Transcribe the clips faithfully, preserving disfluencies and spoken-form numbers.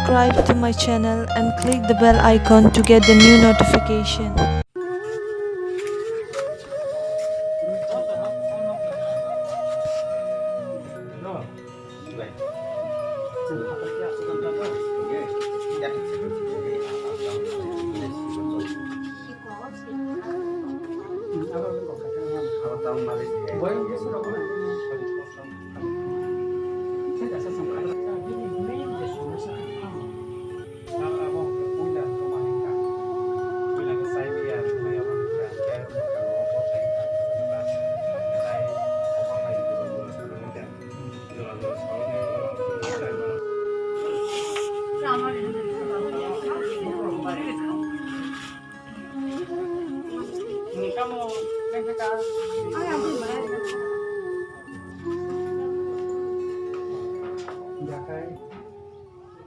Subscribe to my channel and click the bell icon to get the new notification.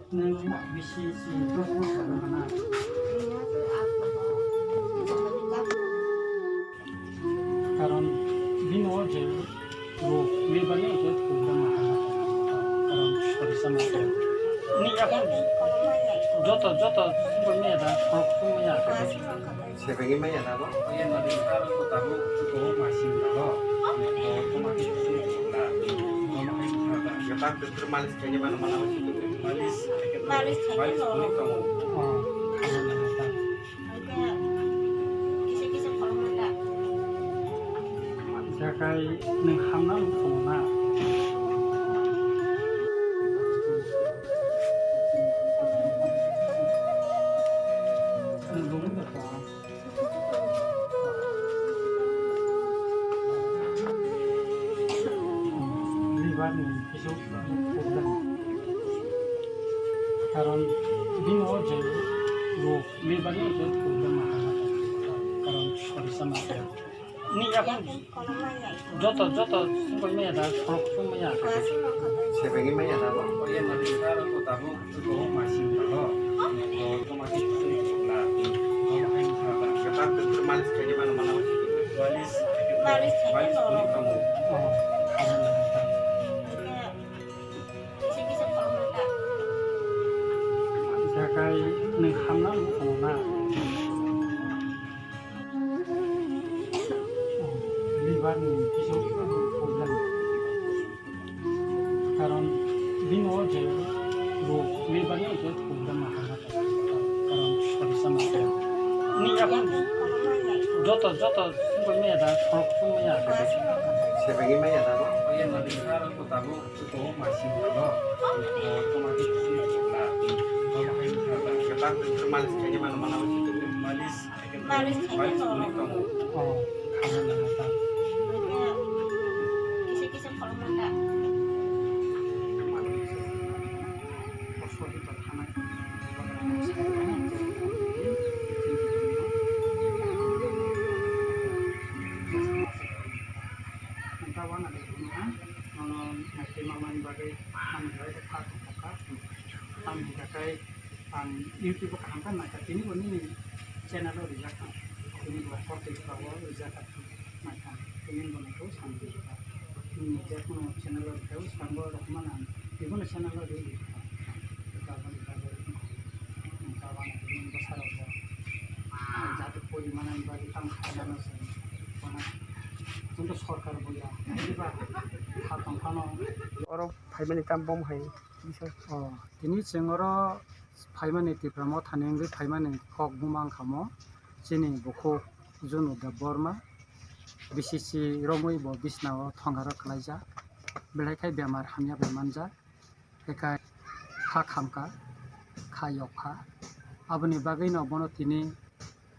Nwng bisi si dos bosor wngkha na? Karon bini o je rok liver ni je problem ma karon sorry sama ko. Ni akhon joto, joto sumbai maya da, khorok sumbai maya. Sebengwi maya na bo? Yang tadi karo ko tabu ko masing ko. Ko ma ki sini ko na. Ko ma ki sini ko. Malis. Malis. Malis ko ni ko. Oh. Kisa kisa khorokma ta. Jakai nwng hamna lukhumo na. Liver ni kisa problem. Karon bini o je rok liver ni je problem ma karon sorry sama. Ni akhon joto, joto sumbai maya da, khorok sumbai maya. Sebengwi maya da bo? Yang tadi karo ko tabu ko masing ko. Ko ma ki sini ko na. Ko ma ki sini ko. Malis. Malis. Malis ko ni ko. Oh. Jakai nwng hamna lukhumo na? Liver ni kisa problem. Karon bini o je rok liver ni je problem ma karon sorry sama. Ni akhon joto, joto sumbai maya da, khorok sumbai maya. Sebengwi maya da bo? Yang tadi karo ko tabu. Nono naitwi mamani bagwi ani bagwi kha tongkha. Ang hwnkha khe ang YouTube o kaham khe naikha, tini bo nini channel o rijak kha, tini bo kok twi kha o rijak kha naikha, tini bo naikha o samung rijak kha. Nini je kunu channel o rikha o swkango rok mano ang tini bo channel o rijak kha. Taboni bagwi ang tabani bwsarok bo ang jati pori manani bagwi tamo khainano se bono chwngno sorkar bo ya naiba kha tongphano. Oro phaimani tam bom hai kisa. O, tini chwng oro phaimani Tipra Motha ni wngwi phaimani kok buma wngkha mo chini bukhuk Junu Debbarma, B C C romwi bo bisnao thongaro kwlaijak, belai khai bemar hamya bai manjak. Hwnkhe kha khamkha, kha yokha. Aboni bagwino bono tini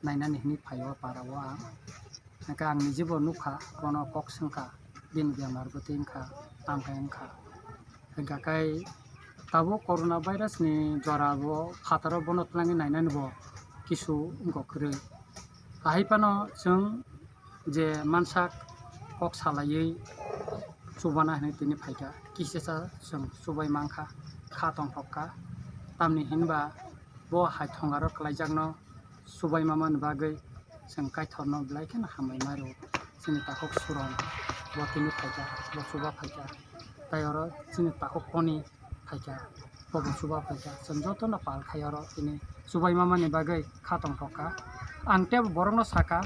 nainani hinwi phaio parao ang. Hwnkhe ang nijibo nukha, bono kok swngkha, bini bemar bwtwi wngkha, tamkhe wngkha. Hwnkhe kai tabuk corona virus ni jora bo phataro bono twlangwi nainani bo kisu wngkha kwrwi. Ahai phano chwng je mansak kok salaiwi chubana hinwi tini phaikha, kisisa chwng chubai mankha, kha tongthokka, tamni hinba bo hai thongaro kwlaijakno chubai mamani bagwi chwng Kaitorno belai kheno hambai mario. Chini takhuk Suron bo tini phaikha, bo chuba phaikha, tei oro chini takhuk Koni phaikha. Bobo chuba phaikha, chwng jotono pal khai oro tini chubai mamani bagwi kha tongthok kha. Ang tebo borokno sakha,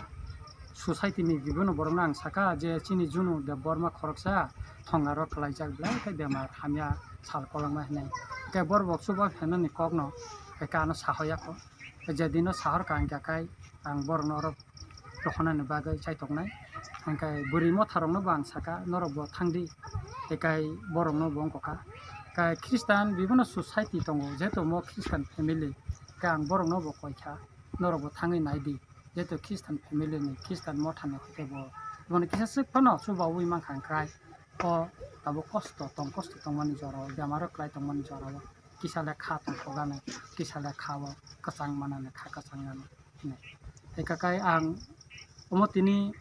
society ni jibono borokno ang sakha je chini Junu Debbarma khoroksa thongaro kwlaijak belai khe bemar hamya sal kolokma hinwi. Hwnkhe borok bo chuba phainani kokno hwnkhe ano sahoya kho. Jedino sahor ka hwnkhe kai ang borokno oro rohonani bagwi chaitoknai. Hwnkhe bwrwi motharokno bo ang sakha, norok bo thangdi, tei kai borokno bo wngkha. Kai Christian bibino society tongo, jehetu omo Christian family, kai ang borokno bo koikha, norok bo thangwi naidi, jehetu Christian family ni, Christian mothani hwnkhe bo, bono kisa swk phano chubaui mankha, hwnkhe o tabuk kosto tong, kosto tongmani jorao, bemaro kwlai tongmani jorao. Kisa le kha tongthok gana, kisa le kha o kwchang manani, kha kwchang gana hinwi. Hwnkhe kai ang omo tini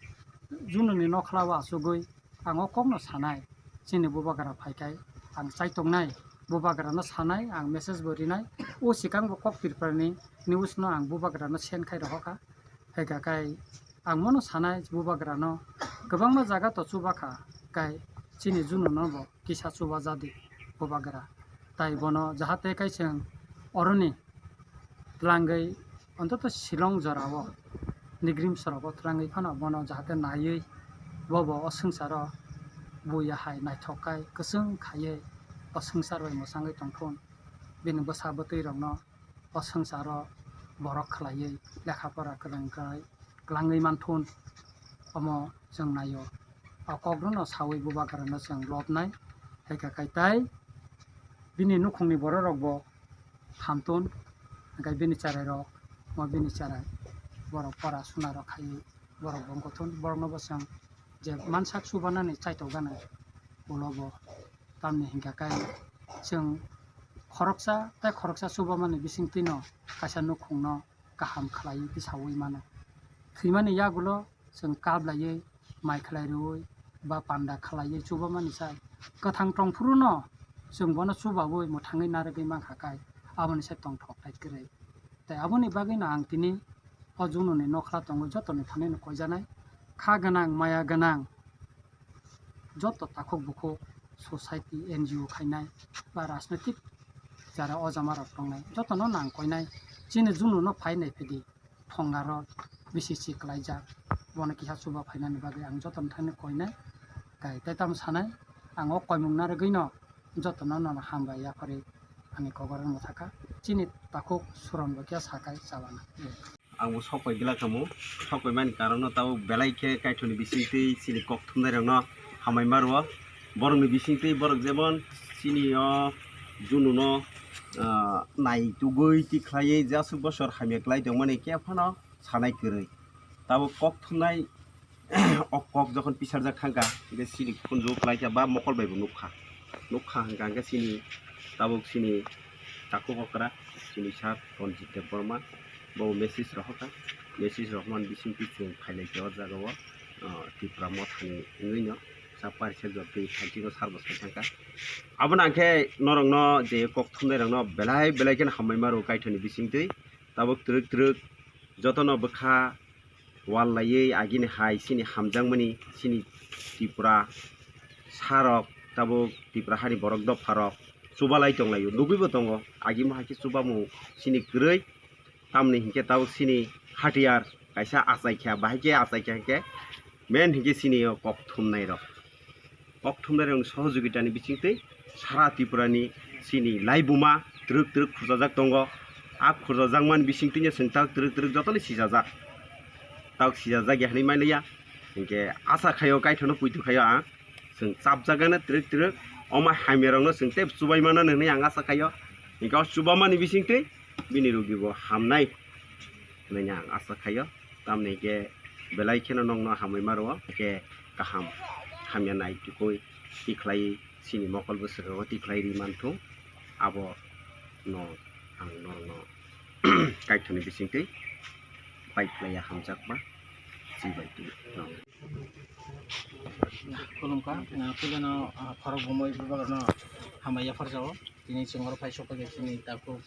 Jununi nokhla o achugwi ang o kokno sanai, chini bubagra phaikhai ang chaitongnai, bubagrano sanai, ang message bo rinai, o swkang bo kok Tripurani news no ang bubagrano send khai rohorkha. Hwnkhe kai ang mono sanai bubagrano kwbangma jaga to chubakha, kai chini Jununo bo kisa chubajadi bubagra. Tai bono jahate kai chwng oroni twlangwi ontoto Shillong jorao nigrim sorogo twlangwi phano bono jahate naiwi bobo o swngcharo buya hai naithok kai kwchwng khaiwi o swngchar bai mwchangwi tongthun. Bini bwsa bwtwi rokno o swngcharo borok khlaiwi lekha pora kwrwng kwrwng kwlangwi manthun, omo chwng naio. O kokrokno sawi bubagrano chwng lobnai, hai kha kaitai bini nukhungni bororokbo hamtun, hwnkhe bini cherairok, omo bini cherai borok pora sunarok khaiwi borokbo wngkha thun, boroknobo chwng je mansak chubanani chaitok gana ulo bo. Tamni hwnkha khe chwng khoroksa tei khoroksa chubamani bisingtwino kaisa nukhungno kaham khlaiwi tisaui mano. Thwimani yagulo chwng kap laiwi, mai khlai rwui ba panda khlaiwi chubamani sai kwthang tongphuru no chwng bono chubaui mwthangwi narwgwi mankha khe aboni sai tongthok tai kwrwi. Tei aboni bagwino ang tini o Jununi nokhla tongwi jotoni thani no koijanai, kha gwnang, maya gwnang, joto takhuk bukhuk, society, N G O khainai ba rajnoitik jara o jama rok tongnai, jotono nang koinai, chini Jununo phai nai phidi, thongaro bisi si kwlaijak, bono kisa chuba phainani bagwi ang jotono thani koinai, kai tei tamo sanai, ang o koimung narwgwino jotono nono hambai yaphari ani kogoran mwthakha, chini takhuk suron bo khe sakai chalana. Ang bo sok pai glak kamo, sok pai mani karon no tabuk belai khe Kaitorni bisingtwi chini kok thumnai rok no hambai ma rwo. Borok ni bisingtwi borok jemon chini o Junu no, ah, nai tugwi tikhlaiwi jasuk bosor hamya klai tongmani khe phano sanai kwrwi. Tabuk kok thumnai o kok jokhon pisarjak thangkha, hwnkhe chini khunju klaikha ba mokol bai bo nukha. Nukha hwnkha hwnkhe chini tabuk chini takhuk okra, chini sir Ranjit Debbarma, bo message rohorkha. Message rohormani bisingtwi chwng phailaikha o jagao, ah, Tipra Mothani wngwino sa parcel jotwi thanchino sir bo sai thangkha. Abono hwnkhe norokno je kok thumnairokno belai belai kheno hambai ma rwo Kaitorni bisingtwi. Tabuk twrwk twrwk jotono bwkha wal laiwi agini hai chini hamjakmani chini Tripura sarok tabuk Tripura hani borok dopharok chubalai tonglaio, nugwibo tongo. Agimo hai khe chubamung chini kwrwi, tamni hinkhe tabuk chini hatiyar kaisa achaikha, bahai khe achaikha hinkhe main hinkhe chini o kok thumnairok. Kok thumnairokni sohojogitani bisingtwi sara Tripurani chini laibuma twrwk twrwk khurjajak tongo. A khurjajakmani bisingtwino chwng tak twrwk twrwk jotoni sijajak. Tak sijajak ya hwnwi manliya. Hinkhe asa khaio, Kaitorno puitu khaio ang. Chwng chapjagano twrwk twrwk. Omo hamyarokno chwng tei chubai mano hwnwi ang asa khaio. Hinkhe o chubamani bisingtwi bini rogibo hamnai hwnwi ang asa khaio. Tamni hinkhe belai kheno nokno hamwi ma rwo. Hinkhe kaham hamya nai tukui tikhlai chini mokol bwswkango tikhlai ri manthung, abo no ang norokno Kaitorni bisingtwi pai phlaiya hamjakma chibai twi. Khulumkha, ah, puilano, ah, khorok bumui bubagrano hambai yapharjao. Tini chwng oro phai sokphaikha chini takhuk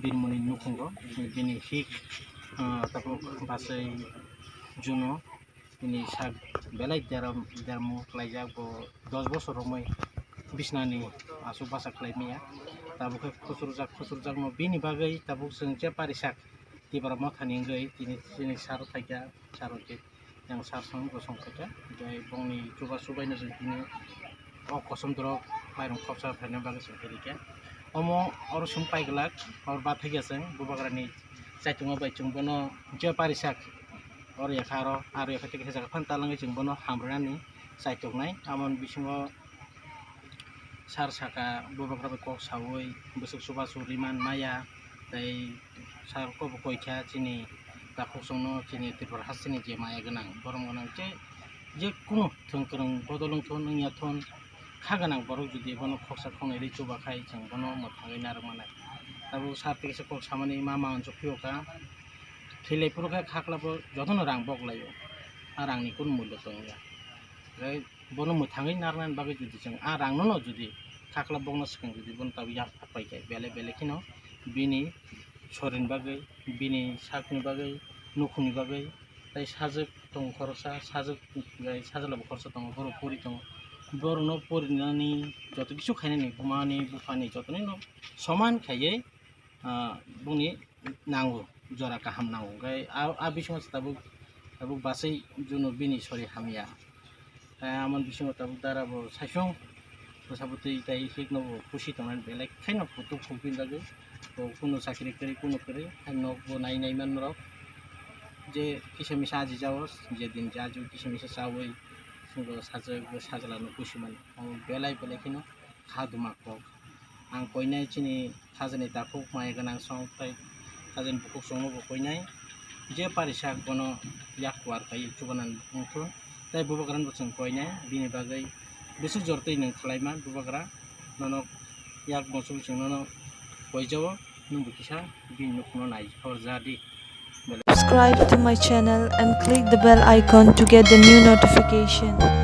Birmoni nukhungo, bini hik, ah, takhuk bachai Juno. Bini sak belai deram, dermo khlaijak, bo dos bosor romwi bisnani aswk basa khlai maya. Tabuk khe khusrwjak, khusrwjakno bini bagwi tabuk chwng je parisak Tipra Mothani wngwi tini chini sar phaikha, sar hwnkhe yang sar song gosong phaikha. Tei bongni chuba chubaino chwng tini o kosom dorok mairung khopsa phaina bagwi chwng phaikha. Omo oro chwng paiglak, oro bathakya chwng bubagrani chaitungo bai chwng bono je parisak oro yakha aro, aro yakha tei kaisa jaga phano talangwi chwng bono hamrwnani chaituknai. Amoni bisingo sar saka bubagra bai kok saui bwswk chubachu riman maya, tei sar kobo koikha chini takhuk chwngno chini Tripura hasteni je maya gwnang, borom gwnang je, je kunu thwng kwrwng bodol wngthun wngya thun, kha gwnang borok jodi bono khoksa khoknwi rwi chuba khai chwng bono mwthangwi narwk manai. Tabuk sar tei kisa kok samani ma ma uansuk phiyokha, khelai phuru khe khaklabo jotono rang bok laio, a rangni kunu mullo tongya. Tei bono mwthangwi narwknani bagwi jodi chwng a rangno no jodi khaklap bokno swkang jodi bono tabuk yak paikha belai belai kheno bini sorini bagwi, bini sakni bagwi, nukhungni bagwi, tei sajwk tongo khoroksa, sajwk bai sajwk labo khoroksa tongo, borok pori tongo. Borokno porinani joto kisu khainani bumani buphani jotono soman khaiwi, ah, bongni nango, jora kaham nango. Hwnkhe a, a bisingo se tabuk, tabuk bachai jono bini sori hamya. Tei amoni bisingo tabuk dara bo saisung bwsa bwtwi tei hikno bo khusi tongnani belai khaino kutuk khukbini bagwi. Bo kunu chakri kwrwi, kunu kwrwi, hai nok bo nai nai man norok. Je kisa misa aji jao, je din je aju kisa misa chaui, swngo sajwk, sajwlano khusi mano. Omo belai belai kheno kha duma kok. Ang koinai chini khajani takhuk maya gwnang song tei khajani bukhuk songno bo koinai. Je parisak bono yak kuar khai chubanan wngthun. Tei bubagrano bo chwng koinai, bini bagwi bwswk jor twi nwng khlaima bubagra, nono yak muchung chwng nono koijao, nwng bo kisa bini nukhungno nai horjadi. Subscribe to my channel and click the bell icon to get the new notification.